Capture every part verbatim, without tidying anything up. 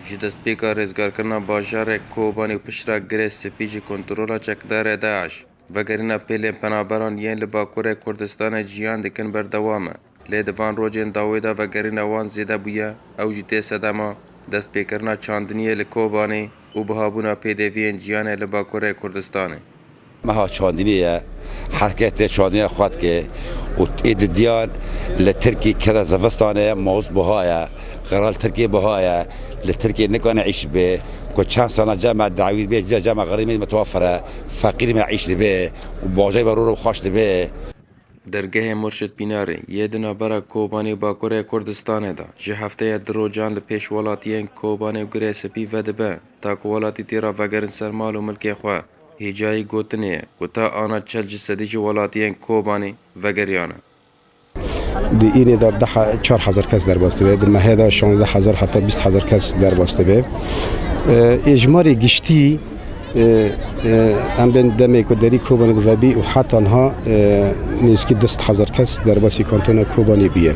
Ji destpêka rêzgarkirina bajarê Kobanê û piştre Girê Spî ji kontrola çekdarê DAIŞ, vegerîna pêlên penaberan yên li Bakurê Kurdistanê jiyan dikin berdewam e. Lê di van rojên dawî de vegerîna wan zêde bûye, ew jî tê sedema destpêkirina çandiniyê li Kobanê û bihabûna pêdeviyên jiyanê li Bakurê Kurdistanê. Meha çandinî ye, herkes tê çandinê xwe dike û ê didiyan li Tirkî keda zivistanê ye, mawz buha ye, qira li Tirkî buha ye, li Tirkî nikane îş bê, ku çend sala cema dawî bê, cema xirîmê mitwafir e, feqîr me îş dibe û bajay me rû rû xweş dibe. Dergehê Murşid Pînarê yê di navbera Kobanê û Bakurê Kurdistanê de ji hefteya du rojan li pêş welatiyên Kobanê û Girê Spî vedibe, ta ku welatî tê re vegerin ser mal û milkê xwe. Hêcayî gotinê ye ku ta ana çel ji sedî ji welatiyên Kobanê vegeriyane. Di înê de deh, çar hezar kes derbas dibe, di mehê de şazdeh hezar heta bîst hezar kes derbas dibe. E, êjmarê giştî, e, e, em bên demê ku derî Kobanê de vebî û heta niha, e, nêzîkî du sed hezar kes derbasî kantona Kobanê bûye.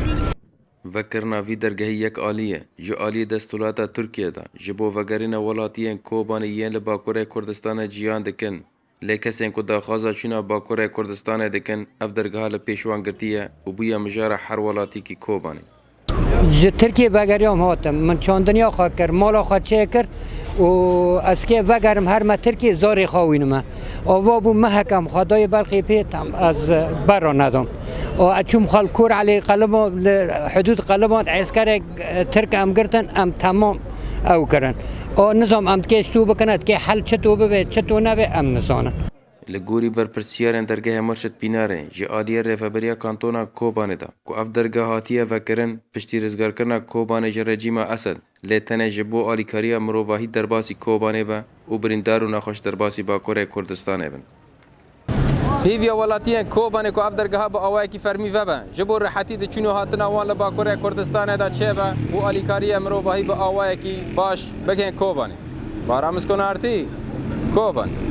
Vekirina vî dergehî yek alî ye. Ji aliyê destûlata Tirkiyê de ji bo vegerîna welatiyên Kobanê yên li Bakurê Kurdistanê jiyan dikin. Lê kesên ku daxwaza çûna Bakurê Kurdistanê dikin, ev dergeha li pêş wan girtiye û bûye mijara her welatîkî Kobanê. Ji Tirkiyê vegeriyam hatim. Min çandiniya xwe kir, mala xwe çêkir û ez kê vegerim herime Tirkiyê zarê xwe wînime. Ava bû mehek em xwe dayê berxê pê, tam ez berra nedim. Û ez çûm xwe li Kor Elê Qeliban, li hidûd Qeliban eskerek, e, Tirk em girtin, em temam ew kirin. Û nizam em dikê çito bikin, dikê hel çito bibe, çito nebe, em nizanin. Li gorî berpirsiyarên dergehê Murşid Pînarê ji aliyê Rêveberiya Kantona Kobanê de ku ev dergeh hatiye vekirin, piştî rizgarkirina Kobanê ji rejîma Esed, lê tenê ji bo alîkariya mirovahî derbasî Kobanê be û birîndar û nexweş derbasî Bakurê Kurdistanê bin. Hêviya welatiyên Kobanê ku ev dergeha bi awayekî fermî vebe, ji bo rihetî di çûn û hatina wan li Bakurê Kurdistanê de çêbe û alîkariya mirovahî bi awayekî baş bigihên Kobanê. Bahram Iskonartî, Kobanê.